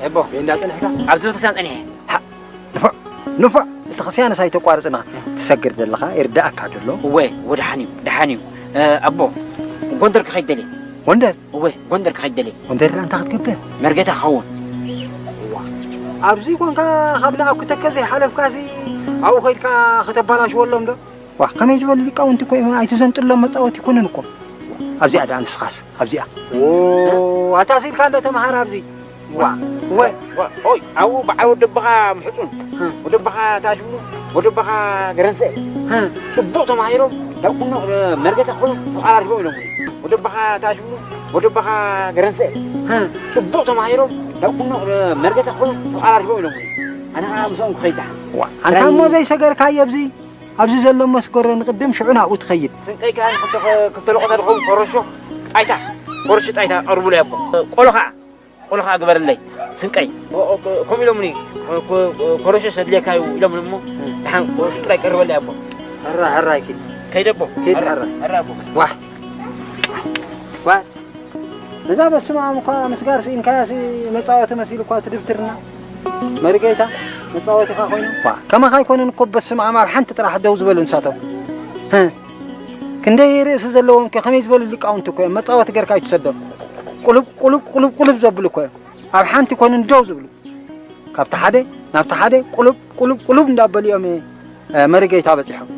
ኣቦ፣ እንዳጸንሕካ? ኣብዚ ቤተክርስትያን ጸኒሐ። ሃ፣ ንፉዕ፣ ንፉዕ፣ እቲ ክርስትያንስ ኣይተቋርጽና። ትሰግር ዘለኻ ይርዳእካ ደሎ። እወ፣ እወ፣ ደሓን እዩ፣ ደሓን እዩ። እ፣ ኣቦ፣ ጎንደር ክኸይድ ደልየ። ጎንደር? እወ፣ ጎንደር ክኸይድ ደልየ። ጎንደር እንታይ ክትገብር? መርጌታ ክኸውን። እዋ፣ ኣብዚ ኮንካ ካብ ለኣኩ ተከዘ ሓለፍካሲ ኣብኡ ከይድካ ከተባላሽወሎም ዶ? ዋ፣ ከመይ ዝበሉ ሊቃውንቲ እኮ እዮም፣ ኣይትዘንጥሎም መጻወቲ ይኮኑን እኮ። ኣብዚኣ ደኣ ንስኻስ፣ ኣብዚኣ። ኦ፣ ኣታ ሲልካ እንዶ ተምሃር ኣብዚ። ዋ፣ ወ-፣ ዋ፣ ኦይ፣ ኣብኡ በዓል ወደብኻ ምሕጹን፣ እ። ወደብኻ ታሽሙ፣ ወደብኻ ገረንሰ። እ። ጽቡቕ ተማሂሮም፣ ናብ ቁኖ፣ እ፣ መርገታ ክኾኑ ተቐራሪቦም ኢሎም። ወደብኻ ታሽሙ፣ ወደብኻ ገረንሰ። እ። ጽቡቕ ተማሂሮም፣ ናብ ቁኖ፣ እ፣ መርገታ ክኾኑ ተቐራሪቦም ኢሎም። ኣነ ኸዓ ምስኦም ክኸይድ ደሓን። ዋ፣ ኣንታ እሞ ዘይሰገርካዮ ኣብዚ? ኣብዚ ዘሎ መስገሮ ንቕድም፣ ሽዑ ናብኡ ትኸይድ። ስንቀይ ከኣ ንክልተ፣ ክልተ ለቆታ ዝኸውን ኮረሾ ጣይታ፣ ኮረሾ ጣይታ ቀርቡለይ ኣቦ። ቆሎ ኸኣ፣ ቆሎ ኸኣ ግበረለይ። ስንቀይ፣ ኦ፣ ኦ፣ ከምኡ ኢሎምኒ፣ ኮ-፣ ኮ-፣ ኮረሾ ሰድልየካ እዩ ኢሎምኒ እሞ፣ ደሓን ኮረሾ ጥራይ ቀርበለይ ኣቦ። ሕራ፣ ሕራይ ኪድ። ከይደ ኣቦ። ኪድ፣ ሕራ፣ ሕራ። ሕራ ኣቦ። ዋሕ። ዋሕ። እዛ በስመ ኣብ እኳ ምስጋር ስኢንካያሲ መጻወቲ መሲሉ እኳ ትድብትርና። መርጌታ መጻወቲኻ ኮይኑ። ዋ፣ ከማኻ ኣይኮነን እኮ በስመ ኣብ ኣብ ሓንቲ ጥራሕ ደው ዝበሉ ንሳቶም። ህህ። ክንደይ ርእሲ ዘለዎም ከ ከመይ ዝበሉ ሊቃውንቲ እኮ እዮም። መጻወቲ ገርካ ኣይትሰዶም። ቁሉብ፣ ቁሉብ፣ ቁሉብ፣ ቁሉብ ዘብሉ እኮ እዮም። ኣብ ሓንቲ ኮንን ደው ዝብሉ። ካብቲ ሓደ ናብቲ ሓደ ቁሉብ፣ ቁሉብ፣ ቁሉብ እንዳበሉ እዮም፣ እ፣ መርጌታ በጺሖም።